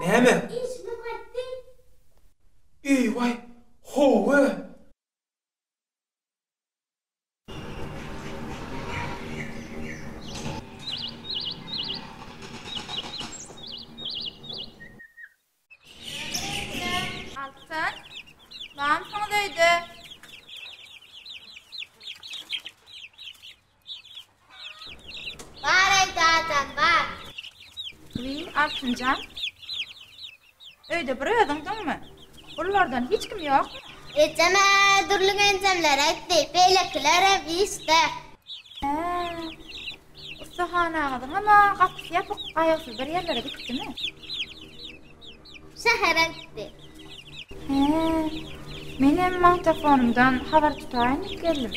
Näme? Işimiz gaýtdy. Eý-waý, how-a! Altyn, barmysyňyz öýde? Bar öýde adam bar. Wiý, Altynjan. Öýde bir özüňdiňmi? Ululardan hiç kim ýokmy? Ejem-ä dürli genjemler aýtdy, beýlekilerem işde. Hä, ussahanaňyzyňam-a gapysy ýapyk, gaýgysyz bir ýerlere gitdimi? Şähere gitdi. Hä, menem magtafonymdan habar tutaýyn diýip geldim.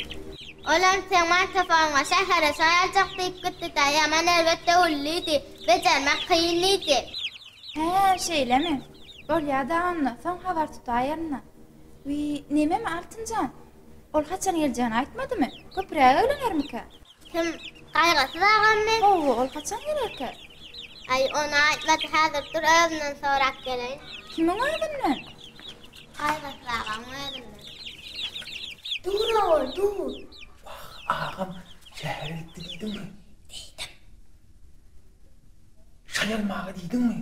Olam seň magtafonyňa şähere şaý aljak diýip gitdi-dä, ýaman erbet döwüldi-di, bejermek kyn diýdi. Hä, şeýlemi? Bolýa-da onda, soň habar tutaýaryn-da. Wiý, nememi, Altynjan? Ol haçan geljegini aýtmadymy? Köpräge eglenermikä? Kim, Gaýgysyz agammy? Hawa, ol haçan gelerkä? Aý, ony aýtmady, häzir dur özünden sorap geleýin. Kimiň özünden? Gaýgysyz agaň özünden. Dur ogul, dur. Wah, agam şähere gitdi diýdiňmi? Diýdim. Şaý almaga diýdiňmi?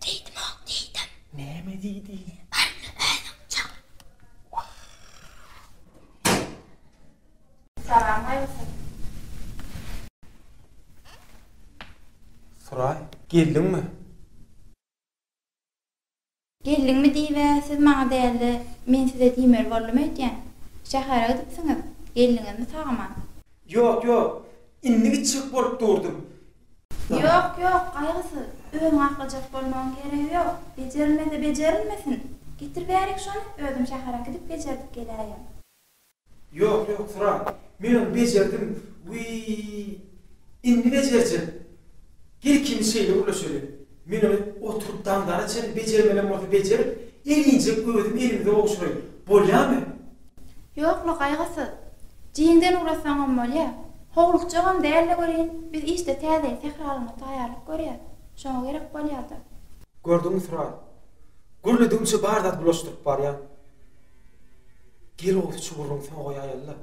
Diýdim-ow, diýdim. Näme diýdi? Baryny özüň çak. Wah. Salam Gaýgysyz. Suraý, geldiňmi? Geldiňmi diýib-ä siz maňa däl-de, men size diýmeli boldum öýdýän. Şähere gidipsiňiz, geldiňizmi sag-aman? Ýok, ýok, indi gitjek bolup durdum. Ýok, ýok, Gaýgysyz, özüňi aklajak bolmagyň geregi ýok. Bejerilmese bejerilmesin. Getir bärik şony, özüm şähere äkidip bejerdip geläýen. Ýok, ýok, Suraý, men ony bejerdim, wiý, indi bejerjek. Gel ikimiz şeýle gürleşeli. Men ony oturyp daňdana çenli bejermelem bolsa bejerip, elinjek özüm elimize gowşuraýyn. Bolýamy? Ýok-la, Gaýgysyz. Jiňden ugratsaňam bolýa. Howlukjagam däl-de welin, biz işde Täze ýyl sähralygyna taýýarlyk görýäs. Şoňa gerek bolýa-da. Gördüňmi, Suraý? Gürledigimçe bar zat bulaşdyryp barýan. Gel gowsy şu gürrüňi soňa goýaýaly-la.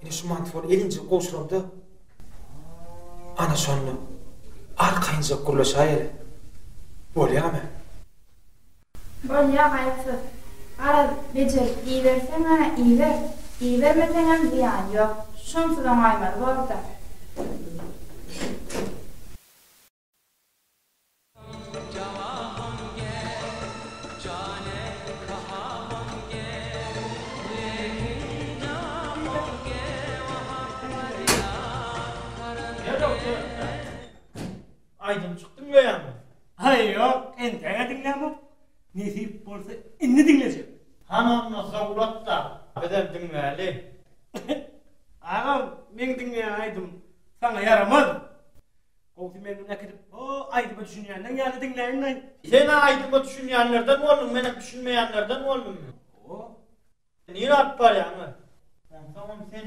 Ine şu mantofony elinjik gowşuramda, ana şonda arkaýynjak gürleşäýeli. Bolýamy? Bolýa gaýgysyz. Garaz, bejerip iberseň-ä iber, ibermeseňem zyýany ýok. Şonsuz oňaýmaly bor-da. Aýdymjyk diňleýäňmi? Aý ýok, entäge diňlämok. Nesip bolsa indi diňlejek. Hany onda zowlat-da, bizem diňläli. Agam, meň diňleýän aýdym saňa ýaramaz. Gowsy men muny äkidip, o aýdyma düşünýänleň ýanyna diňläýin-laý. Sen-ä aýdyma düşünýänlerden bolduň, menem düşünmeýänlerden boldum. Hawa. Nirä alyp barýaň-a? Onsoňam sen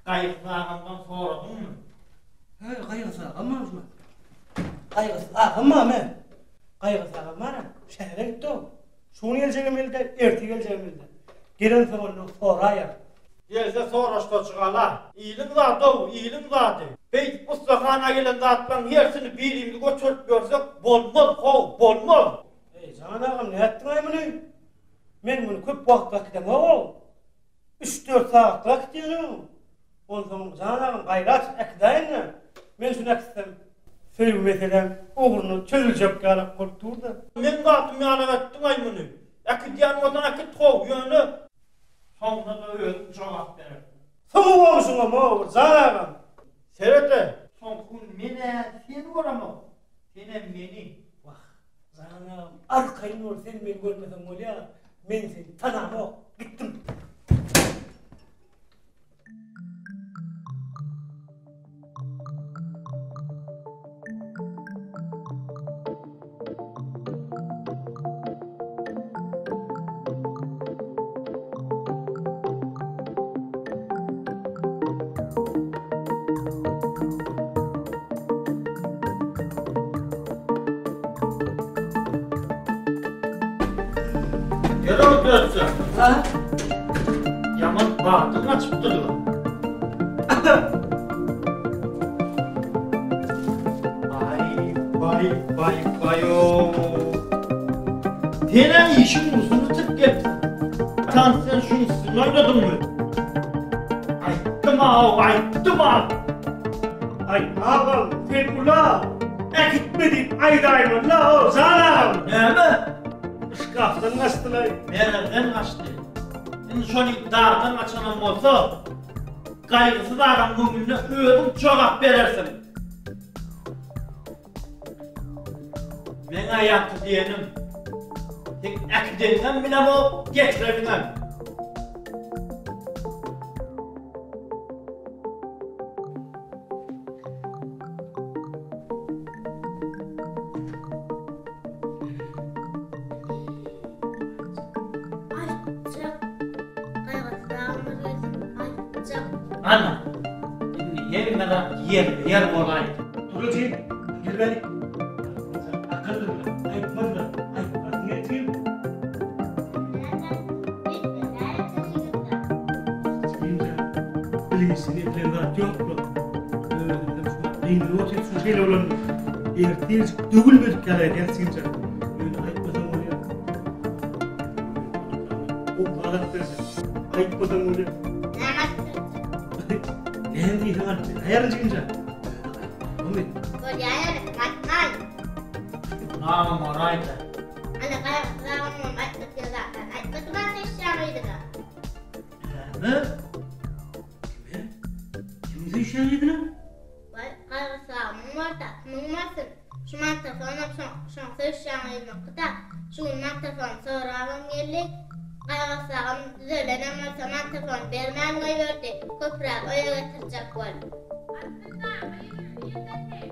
Gaýgysyz agamdan soradyňmy? Heý, Gaýgysyz agam barmy şu? Gaýgysyz agam barmy? Gaýgysyz agam bar-a, şähere gitdi-ow. Şu gün geljegem belli däl, ertir geljegem belli däl. Gelensoň ondan soraýaryn. Gelse soraşsa çygalar. Iliň zady-ow, iliň zady. Beýdip ussahana gelen zatlaryň hersini birimiz göterip ýörsek, bolmaz, how, bolmaz. Eý, jan agam, nätdiň-aý muny? Men muny köp wagt äkidemog-ow. Üç-dört sagatlyk äkidýän-ow. Onsoň, jan agam, gaýrat et, äkidäýiň-dä. Men şuny äkitsem, söýgi meseläm ugruna çözüljek ýalak bolup dur-da. Meň zatym ýalak etdiň-aý muny. Äkidýän bolsaň äkit-how, ýöne Soňuna-da özüň jogap berersiň. Soňy bolşuňam-ow, jan agam. Seret-e, soňky gün men-ä seni göremok, senem meni. Wah, jan agam, arkaýyn bol, sen meni görmeseň bolýa, men seni tanamok. Gitdim. Ýör dörtse. Ha? Ýaman bagtyň açypdyr. Baý, baý, baý, baý-o. Sen-ä işiň usuny bitirip gelipsiň. Tans sen şuň üstünde oýnadyňmy? Aýtdym-ow, aýtdym-a! Aý, agam, sen ula äkitme diýip aýdaýmaly-la, jan agam. Näme? Şkafdan gaçdylaý. Merezden gaçdy. Indi şony dagdan gaçanam bolsa, gaýgysyz agaň öňünde özüň jogap berersiň. Meň-ä ýaňky diýenim, seň äkideniňem bilemok, getireniňem. Aýtjak. Gaýgysyz agam bir gelsin, aýtjak. Ana, indi hemme zat ýerbe-ýer bolaýdy. Durdy jigim, gel bärik. Akyllydyr, aýtmazlar, aýtmarsyň gel jigim. Näme? Gitme, näme ýigitler? Jigim jan, bilgiçden edilen zat ýok-la. Özümizem şu wagt gynanyp otyrys şu şeýle bolanyna. Ertirjik döwülmedik ýaly edýäs jigim jan. Ýöne aýtmasaň bolýar. Gowy zat alyp berjek. Aýtmasaň bolýar. Näme alyp berjek? Näme diýseň alyp beräýerin jigim jan. Ýöne aýtmaly. Bolýar ýöne, aýtmaý. Namam oraýda. Ana gaýgysyz agamam aýtmak diýen zatlaryny aýtmady maňa söýüşýän gyzyna. Näme? Kime? Kimiň söýüşýän gyzyna? Waý, gaýgysyz agamyň bolsa, kimiň bolsun? Şu magtafonam şoň söýüşýän gyzynyňky-da. Şu gün magtafony sorabam geldi. Gaýgysyz agam düzelenem bolsa magtafony bermän goýberdi. Köpräk öýe getirjek bolup. Altynjan, gyzym, nirde sen?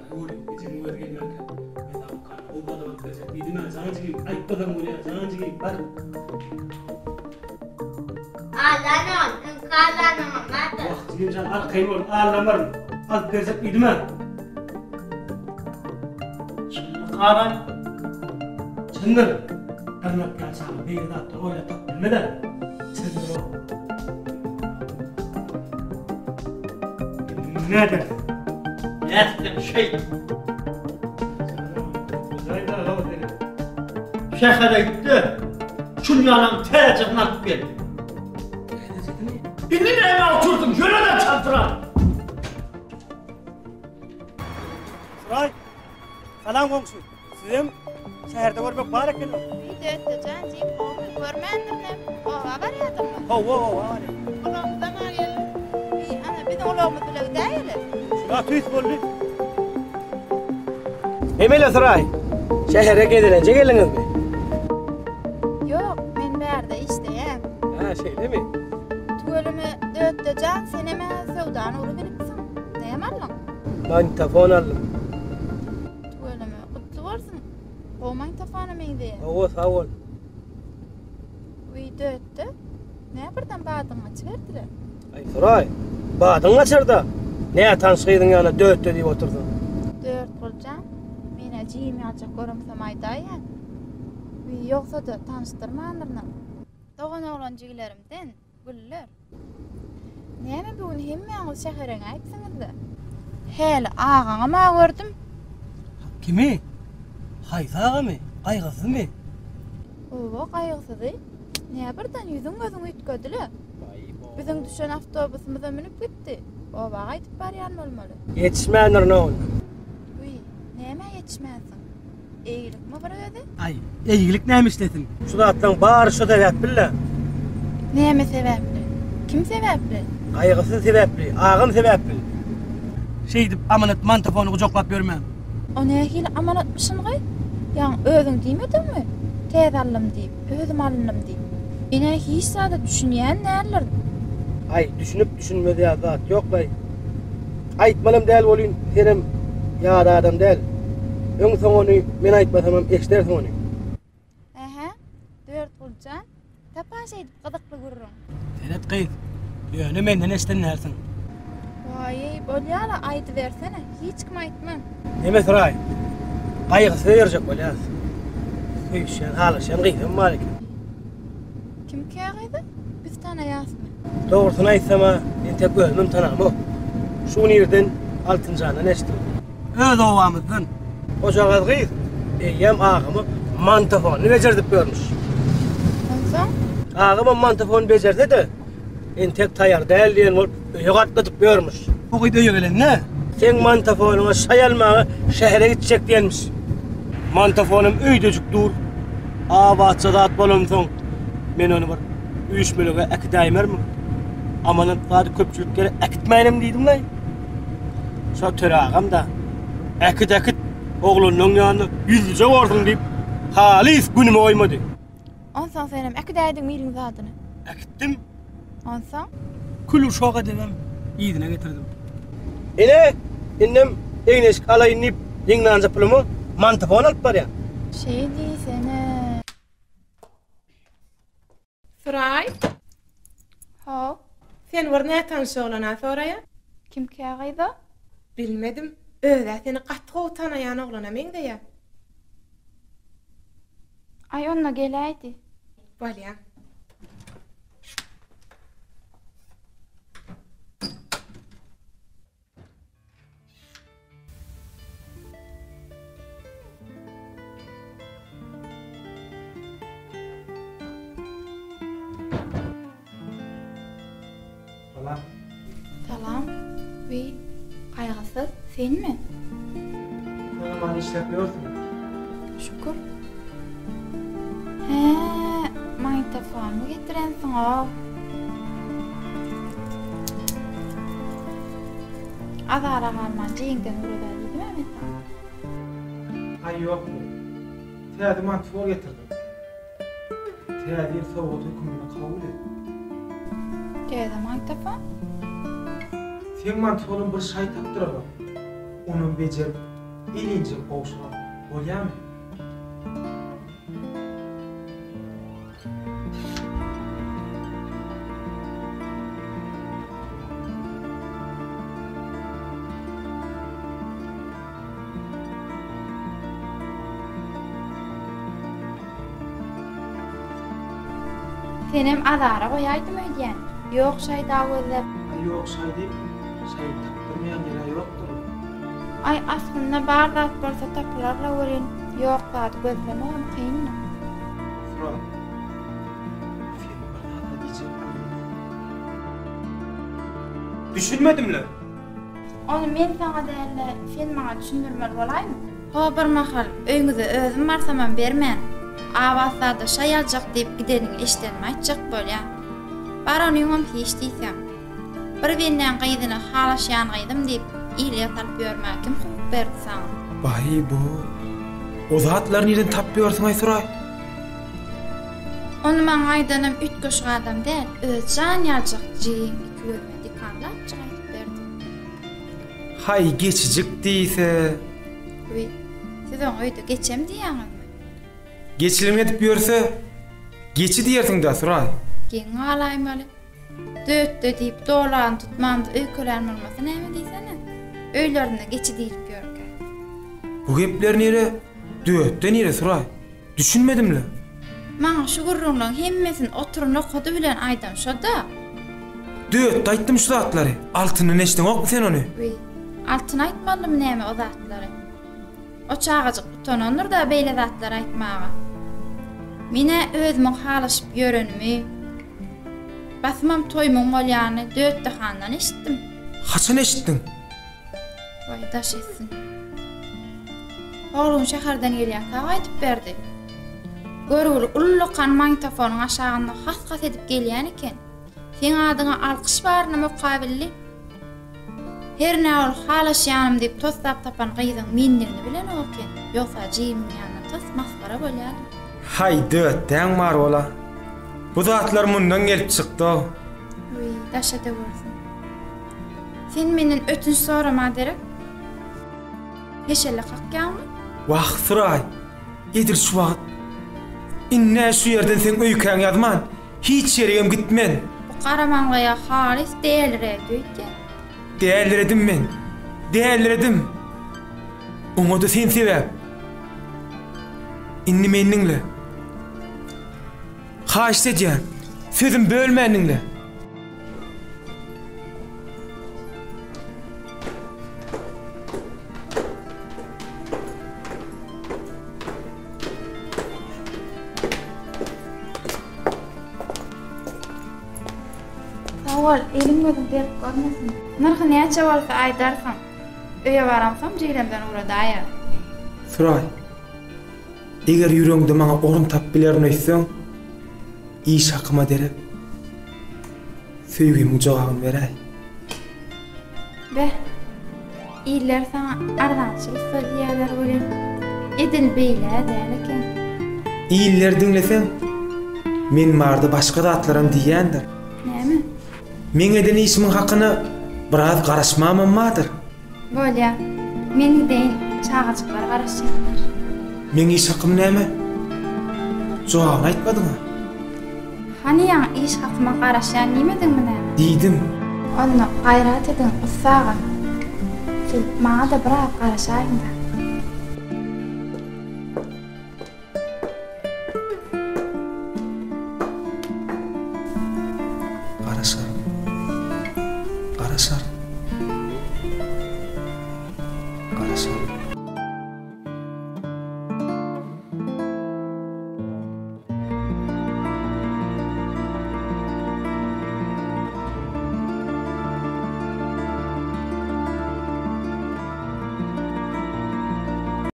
Altynjan jigim, bara görýin, ejeňiň özi gelmänkä. Men saňa gaty gowy zat alyp berjek diýdim-ä, jan jigim, aýtmasaň bolýar, jan jigim, bar. Aldanagyn, öňki aldanyňam bardyr. Wah, jigim jan, arkaýyn bol, aldamaryn. Alyp berjek diýdim-ä. Çynmy Karan? Çyndyr. Dyrnak ýaly çaga beýle zatlary oýlap tapyp bilmez-ä. Çyndyr o. Indi muny näderis? Nätseň şeýt. Şähere git-de, şul ýalaň täjigini alyp gel. Indi näme oturdyň, ýöre-de çaldyran! Suraý, salam goňşy. Sizem şäherde görmek bar ekeni. Öýde jan jigim gowmy görmändirinem. Oba barýadyňmy? Hawa oba barýan. Ulagymyzam bar gelin. Wiý ana biziň ulagymyz bile gidäýeli. Şuna tüýs boldy. Emele Suraý, şähere gezelenje geldiňizmi? Ýok, men bärde işleýän. Hä, şeýlemi? Tüweleme Dötde jan senem-ä söwdany uly bilipsiň. Näme aldyň? Magnitofon aldym. Tüweleme, gutly bolsun. Gowy magnitofona meňzeýär. Hawa, sag bol. Wiý, Dötde, nä birden badyň gaçyberdi-le? Aý, Suraý, badyň gaçar-da. Nätanyş gyzyň ýanynda Dötde diýip otyrsyň. Dörtguljan, men-ä jigim ýaljak göremsem aýdaýýan. Wiý, ýogsa-da, tanyşdyrmandyrynam. Doganoglan jigilerimden. Güller. Näme bu gün hemmäňiz şähere äýtseňizle? Häli agaňam-a gördüm. Kimi? Haýsy agamy? Gaýgysyzmy? Oba Gaýgysyzy. Nä birden ýüzüň-gözüň üýtgedi-le? Biziň düşen awtobusymyza münüp gitdi. Oba gaýdyp barýan bolmaly. Ýetişmändirin-ow onda. Wiý, nämä ýetişmänsiň? Eýgilikmi bir özi? Aý, eýgilik näme işlesin? Şu zatlaryň bary şo sebäpli-le. Näme sebäpli? Kim sebäpli? Gaýgysyz sebäpli, agam sebäpli. Şeýdip amanat mantafony gujaklap ýörmäň. O nähili amanatmyşyn-gaý? Ýaňy özüň diýmediňmi? Täze aldym diýip, özüm alndym diýip. Men-ä hiç zada düşünýän däldirin. Aý, düşünip düşünmez ýaly zat ýok-laý. Aýtmalam däl welin, senem ýat adam däl. Öň-soň ony men aýtmasamam eşidersiň ony. Ähä, Dörtguljan, tapa şeýdip gyzykly gürrüň. Seret gyz, ýöne menden eşiden dälsiň. Waý-eý, bolýa-la, aýdybersene, hiç kime aýtman. Neme Suraý, gaýgysyz öýerjek bolýas. Söýüşýän, halaşýan gyzam bar eken. Kimkä gyzy? Biz tanaýasmy? Dogrusyny aýtsam-a, entek özümem tanamok. Şu gün irden Altynjandan eşitdim. Öz obamyzdan. Ojagaz gyz eýýäm agama mantofonyny bejerdip ýörmüş. Onsoň? Agamam mantofony bejerse-de, entek taýar däl diýen bolup öýe gatnadyp ýörmüş. Bu gyz öýe gelende, seň mantofonyňa şaý almaga şähere gitjek diýenmiş. Mantofonym öýdejik dur. Abatja zat bolansoň, men ony bir üýşmelege äkidäýmermiň? Amanat zady köpçülik ýere äkitmäýinem diýdim-laý. Şo Töre agam-da, Äkit, äkit, oglanyň ýanyna ýüzlüje borsuň diýip, halys günüme goýmady. Onsoň senem äkidäýdiňmi iliň zadyny? Äkitdim. Onsoň? Kül-uşak edibem yzyna getirdim. Ine, indem egin-eşik alaýyn diýip, ýygnanja puluma mantofon alyp barýan. Şeý diýsene. Suraý. How. Sen bir nätanyş oglana soraýa. Kimkä gyz-a? Bilmedim. Öz-ä seni gaty gowy tanaýan oglana meňzeýä. Aý onda geläýdi. Bolýa. Salam. Salam. Wiý, Gaýgysyz, senmi? Sag-aman işläp ýörsüň. Şükür. Hä, magnitofonymy getirensiň-ow. Azara galman jigiňden ugradaý diýdim-ä men saňa. Aý ýok-la. Täze mantfor getirdim. Täze ýyl sowgady höküminde kabul et. Täze magnitofon? Seň mantfolyň bir şaý tapdyramok. Onam bejerip, elinjik gowşurar. Bolýamy? Senem azara goýaýdym öýdýän. Ýok şaý dagy gözläp. Aý ýok şaý diýip, şaýy tapdyrmaýan ýer-ä ýokdur. Aý aslynda bar zat bolsa tapylar-la welin, ýok zady gözlemegem kyndyr. Surat, sen bir zat-a diýjek bolýaň. Düşünmedim-le. Ony men saňa däl-de, sen maňa düşündirmeli bolaýmy? Ho bir mahal öýüňize özüm barsamam bermän, Abat zada şaý aljak diýip gideniňi eşidenimi aýtjak bolýan. Baranyňam hiç diýseň. Bir bendäň gyzyny halaşýan gyzym diýip, ile salyp ýörmäge kim hukuk berdi saňa? Baý-bo! O zatlary nirden tapyp ýörsüň-aý, Suraý? Ony maňa aýdanam üýtgeşik adam däl, öz jan ýaljak jigiň ikigözüme dikanlapjyk aýdyp berdi. Haý, geçijik diýse. Wiý, siz oňa öýde geçem diýýäňizmi? Geçilim edip ýörse, geçi diýersiň-dä, Suraý. Geň galaýmaly. Dötde diýip, dolagyny tutmamyz öýkelän bolmasa näme diýsene. Öýlerinde geçi diýlip ýörkä. Bu gepler nire, dötde nire, Suraý? Düşünmedim-le. Maňa şu gürrüňleň hemmesini otur nokady bilen aýdan şo-da. Dötde aýtdym şu zatlary. Altyndan eşdeňokmy sen ony? Wiý, Altyn aýtmalymy näme o zatlary? O çagajyk utanandyr-da beýle zatlary aýtmaga. Men-ä özümiň halaşyp ýörenimi, basymam toýumyň bolýanyny Dötde handan eşitdim. Haçan eşitdiň? Waý, daş etsin. Hol gün şäherden gelýärkä aýdyp berdi. Görgüli ullakan magnitofonyň aşagynda has-has edip gelýän eken. Seň adyňa alkyş barynam okabildi. Hernä ol halaşýanym diýip toslap tapan gyzyň mendigini bilenok eken. Ýogsa jigimiň ýanynda tas masgara bolýardym. Haý, dötdäň bar bola. Bu zatlar mundan gelip çykdy-ow. Wiý, daş edewürsin. Sen menden ötünç sorama derek heşelle kakýaňmy? Wah, Suraý, edil şu wagt, indi-ä şu ýerden seň öýkäňi ýazman, hiç ýerigem gitmen. Bu garamaňlaýa halys däliredi öýdýän. Däliredim men, däliredim. Oňa-da sen sebäp. Indi meni diňle. Haýyşt edýän, sözümi bölmän diňle. Sag bol, eliň gözüň dert görmesin. Nyrhy näçe bolsa aýdarsyň. Öýe baramsoň jigilemden ugradaýar. Suraý, eger ýüregiňde maňa orun tapyp bilerin öýtseň, iş hakyma derek söýgimiň jogabyny beräý. Beh, iller saňa arzançyl ussa diýýärler welin, edil beýle-ä däl eken. Illeri diňleseň, men barada başga zatlaram diýýändir. Näme? Meň eden işimiň hakyna biraz garaşmamam bardyr. Bolýa. Men gideýin, çagajyklar garaşýandyr. Meň iş hakym näme? Jogabyny aýtmadyň-a. Hany ýaňy iş hakyma garaşýan diýmediňmi näme? Diýdim. Onda gaýrat ediň, ussa aga. Siz maňa-da biraz garaşaýyň-da. Garaşaryn. Garaşaryn.